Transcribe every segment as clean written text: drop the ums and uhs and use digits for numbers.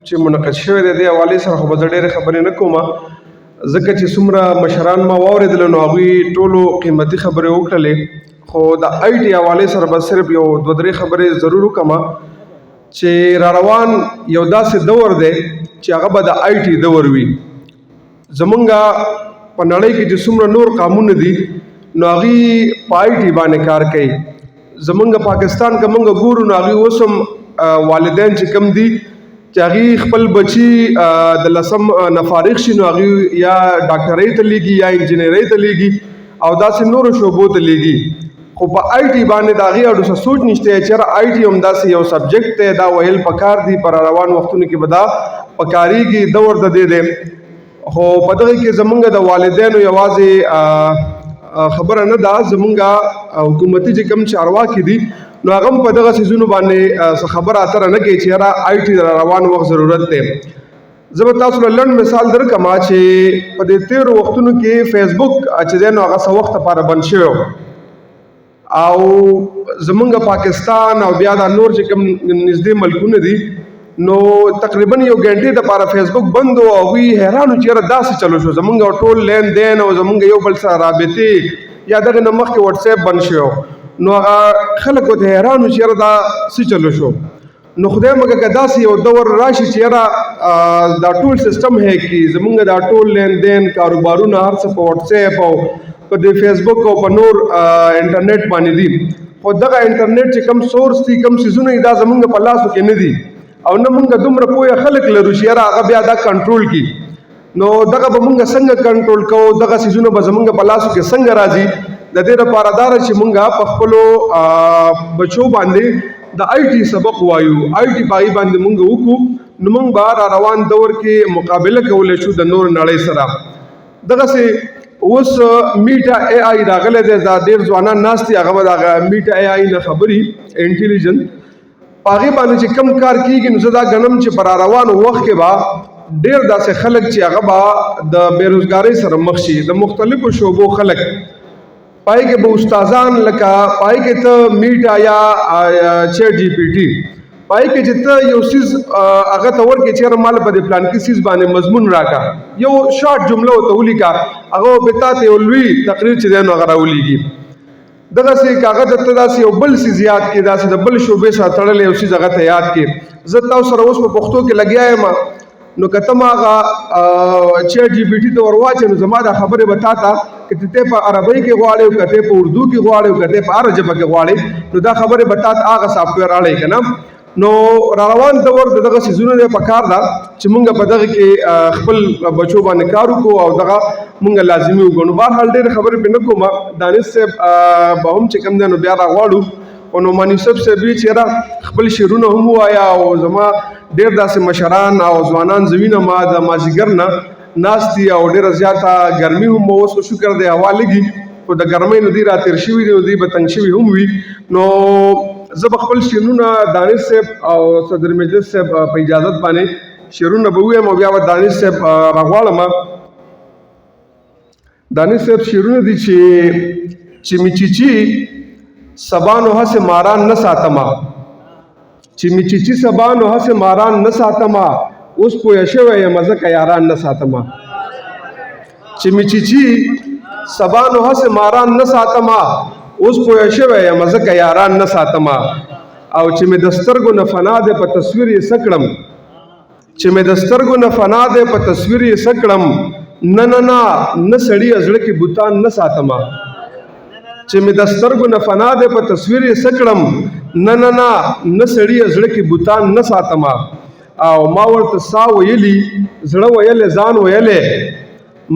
چې منعقد شوی دی، دې حوالې سره خو به زه ډېرې خبرې نه کوم، ځکه چې څومره مشران ما واورېدل نو هغوی ټولو قیمتي خبرې وکړلې. خو د آی ټي حوالې سره به صرف یو دوه درې خبرې ضرور وکړم چې را روان یو داسې دور دی چې هغه به د آی ټي دور وي. زمونږه په نړۍ کې چې څومره نور قامونه دي نو هغوی په آی ټي باندې کار کوي. زمونږ پاکستان که مونږ ګورو نو هغوی اوس هم والدین چې کوم دي چې هغوی خپل بچي د لسم نه فارغ شي نو هغوی یا ډاکټرۍ ته لیږي یا انجینرۍ ته لیږي او داسې نورو شعبو ته لیږي، خو په آی ټي باندې د هغې اړو څه سوچ نشته چې یاره آی ټي هم داسې یو سبجیکټ دی، دا ویل پکار دي، په روان وختونو کې به دا پکارېږي، دور د دې دی. خو په دغه کې زمونږ د والدینو یوازې خبره نه ده، زمونږ حکومتي چې کوم چارواکي دي نو هغه هم په دغه څیزونو باندې څه خبره اتره نه کوي چې یاره آی ټي د روان وخت ضرورت دی. زه به تاسو له لنډ مثال درکړم چې په دې تېرو وختونو کې فیسبوک چې دی نو هغه څه وخت لپاره بند شوی او زمونږ پاکستان او بیا دا نور چې کوم نږدې ملکونه دي نو تقریبا یو ګنټې دپاره فیسبوک بند و. هغوی حیران وو چې یاره داسې چلو شو، زمونږ ټول لین دین او زمونږ یو بل سره رابطې یا دغې نه مخکې واتس اپ بند شوی، نو هغه خلک ورته حیران وو چې یاره دا څه چلو شو. نو خدای مګه که داسې یو دور راشي چې یاره دا ټول سیستم هیک کړي، زمونږ دا ټول لین دین کاروبارونه هر څه په واتس اپ او په دې فیسبوک او په نور انټرنیټ باندې دي، خو دغه انټرنیټ چې کوم سورس دي، کوم څیزونه دي، دا زمونږ په لاسو کې نه دي او نه مونږ دومره پوهه خلک لرو چې یاره هغه بیا دا کنټرول کړي. نو دغه به مونږ څنګه کنټرول کوو، دغه څیزونه به زمونږ په لاسو کې څنګه راځي؟ د دې لپاره دا ده چې مونږ په خپلو بچو باندې د آی ټي سبق وایو، آی ټي په هغې باندې مونږ وکړو نو مونږ به را روان دور کې مقابله کولی شو د نور نړۍ سره. دغسې اوس میټا ای آی راغلی دی، دا ډېر ځوانان ناست دي، هغه به د هغه میټا ای آی نه خبري انټیلیجنټ په هغې باندې چې کم کار کېږي. نو زه دا ګڼم چې په را روان وخت کې به ډېر داسې خلک چې هغه به د بېروزګارۍ سره مخ شي، د مختلفو شعبو خلک، پای کې به استادان لکه پای کې ته میټا یا چیټ جی پی ټي پای کې چې ته یو څیز هغه ته ورکې چې یاره مال په دې پلان کې څیز باندې مضمون راکړه، یو شارټ جمله ورته ولیکه، هغه به تا ته یو لوی تقریر چې دی نو هغه راولیږي. دغسې که هغه درته داسې یو بل څیز یاد کړي، داسې د بل شعبې سره تړلی یو څیز هغه ته یاد کړي. زه تاسو سره اوس په پښتو کې لګیا یم، نو که ته ما هغه چیټ جی پی ټي ته ور واچوې نو زما دا خبرې به تا ته که ته په عربۍ کې غواړې او که ته په اردو کې غواړې او که ته په هره ژبه کې غواړې نو دا خبرې به تا ته هغه سافټویر اړوي که نه. نو را روان دور د دغه څیزونو دی، په کار ده چې مونږ په دغه کې خپل بچو باندې کار وکړو او دغه مونږ لازمي وګڼو. بهرحال ډېرې خبرې پرې نه کوم، دانش صاحب به هم چې کوم دی نو بیا راغواړو. او نعمان یوسف صاحب وي چې یاره خپل شعرونه هم ووایه، او زما ډېر داسې مشران او ځوانان زه وینم ما د مازدیګر نه ناست دي او ډېره زیاته ګرمي هم اوس خو شکر دی هوا لږي، خو د ګرمۍ نه دوی را تېر شوي دي نو دوی به تنګ شوي هم وي. نو زه به خپل شعرونه دانش صاحب او صدر مجلس صاحب په اجازت باندې شعرونه به ووایم او بیا به دانش صاحب راغواړم. دانش صاحب شعرونه دي چې مې چیچي سبا نو هسې ماران نه ساتمه، چې مې چیچي سبا نو هسې ماران نه ساتمه، اوس پوه شوی یم ځکه یاران نه ساتمه. چې مې چیچي سبا نو هسې ماران نه ساتمه، اوس پوه شوی یم ځکه یاران نه ساتمه. او چې مې د سترګو نه فنا دی په تصویر یې څه کړم، چې مې د سترګو نه فنا دی په تصویر یې څه کړم، نه نه نه نه سړي زړه کې بوتان نه ساتمه. چې مې د سترګو نه فنا دی په تصویر یې څه کړم، نه نه نه نه سړي زړه کې بوتان نه ساتمه. او ما ورته سا ویلي زړه ویلې ځان ویلې،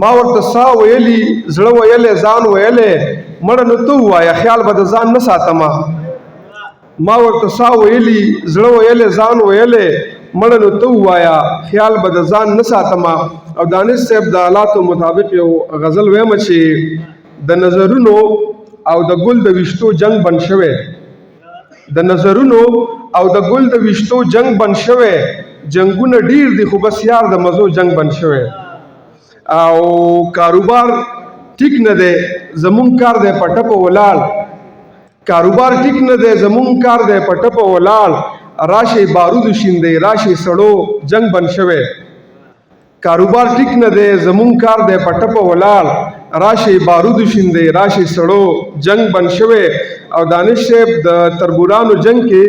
ما ورته سا ویلي زړه ویلې ځان ویلې، مړه نو ته ووایه خیال به د ځان نه ساتمه. ما ورته سا ویلي زړه ویلې ځان ویلې، مړه نو ته ووایه خیال به د ځان نه ساتمه. او دانش صاحب د حالاتو مطابق یو غزل وایم چې د نظرونو او د ګل د ویشتو جنگ بند شوی، د نظرونو او د ګل د ویشتو جنگ بند شوی، جنگونه ډیر دي خو بس یار د مزو جنگ بند شوی. او کاروبار ټیک نه دی زمونږ کار دی په ټپه ولاړ، کاروبار ټیک نه دی زمونږ کار دی په ټپه ولاړ، راشئ بارود شیندئ، راشئ سړو جنګ بند شوی. کاروبار ټیک نه دی، زمونږ کار دی په ټپه ولاړ، راشئ بارود شیندئ، راشئ سړو جنګ بند شوی. او دانش صاحب د تربورانو جنګ کې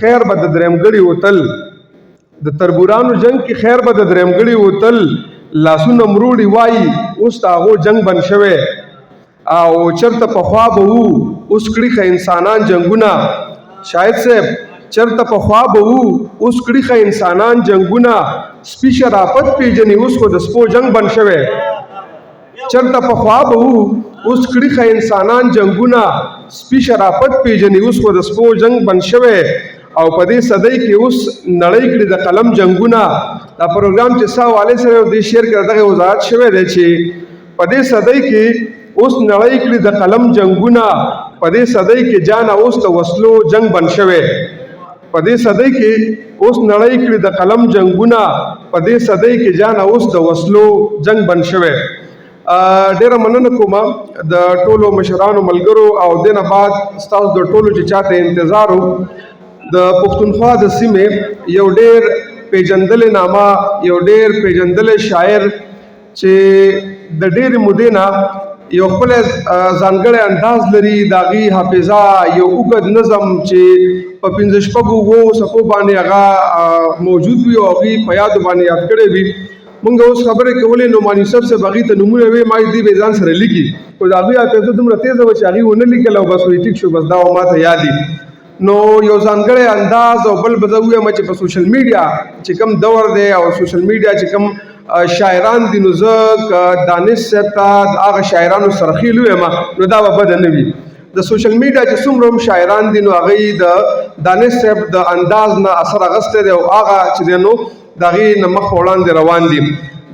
خیر به د درېمګړي وتل، د تربورانو جنګ کې خیر به د درېمګړي وتل، لاسونه مروړي وایي اوس د هغو جنګ بند شوی. او چرته پخوا به وو اوس کړي ښه انسانان جنګونه، شاهد صاحب چرته پخوا به وو اوس کړي ښه انسانان جنګونه، سپي شرافت پیژني اوس خو د سپو جنګ بند شوی. چرته پخوا به وو اوس کړي ښه انسانان جنګونه، سپي شرافت پیژني اوس خو د سپو جنګ بند شوی. او په دې صدۍ کې اوس نړۍ کړي د قلم جنګونه. دا پروګرام چې سا والے سره دې شعر کې دغه وضاحت شوی دی چې په دې صدۍ کې اوس نړۍ کړي د قلم جنګونه، په دې صدۍ کې جان اوس د وسلو جنګ بند شوی. په دې صدۍ کې اوس نړۍ کړي د قلم جنګونه، په دې صدۍ کې جان اوس د وسلو جنګ بند شوی. ډیره مننه کوم د ټولو مشرانو ملګرو، او دینه بعد ستاسو د ټولو چې چاته انتظار و، د پښتونخوا د سیمې یو ډیر پیژندلې نامه، یو ډیر پیژندلې شاعر چې د ډېرې مودې نه یو خپل ځانګړی انداز لري، د هغې حافظه یو اوږد نظم چې په پنځه شپږو اوو څپو باندې هغه موجود وي او هغې په یادو باندې یاد کړی وي. مونږ اوس خبرې کولې نو مانی یوسف صاحب هغې ته نومونه وې، ما دې به ځان سره لیکي، خو د هغوی حافظه دومره تېزه وه چې هغې ونه لیکله او بس وایي ټیک شو، بس دا ما ته یاد دي. نو یو ځانګړی انداز، او بل به زه ووایم چې په سوشل میډیا چې کوم دور دی او سوشل میډیا چې کوم شاعران دي، نو زه که دانش صاحب ته د هغه شاعرانو سره خېل ووایم نو دا به بده نه وي. د سوشل میډیا چې څومره هم شاعران دي نو هغوی د دانش صاحب د انداز نه اثر اخیستی دی او هغه چې دی نو د هغې نه مخ په وړاندې روان دي.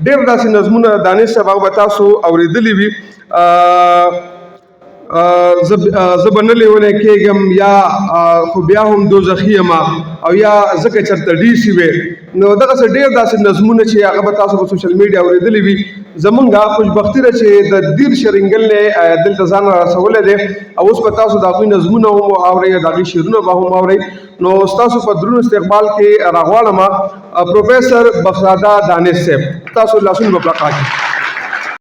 ډېر داسې نظمونه دانش صاحب هغه به تاسو اورېدلي وي. زه به نه لیونی کېږم یا خو بیا هم دوزخي یم او یا ځکه چېرته ډي سي وی، نو دغسې ډېر داسې نظمونه چې هغه به تاسو په سوشل میډیا اورېدلي وي. زمونږ خوشبختي ده چې د دیر شرنګل نه دلته ځان را رسولی دی او اوس به تاسو د هغوی نظمونه هم واورئ، د هغوی شعرونه به هم واورئ. نو ستاسو په درون استقبال کې راغواړم پروفیسر بخزاده دانش صاحب، تاسو لاسونه به پړقا کړئ.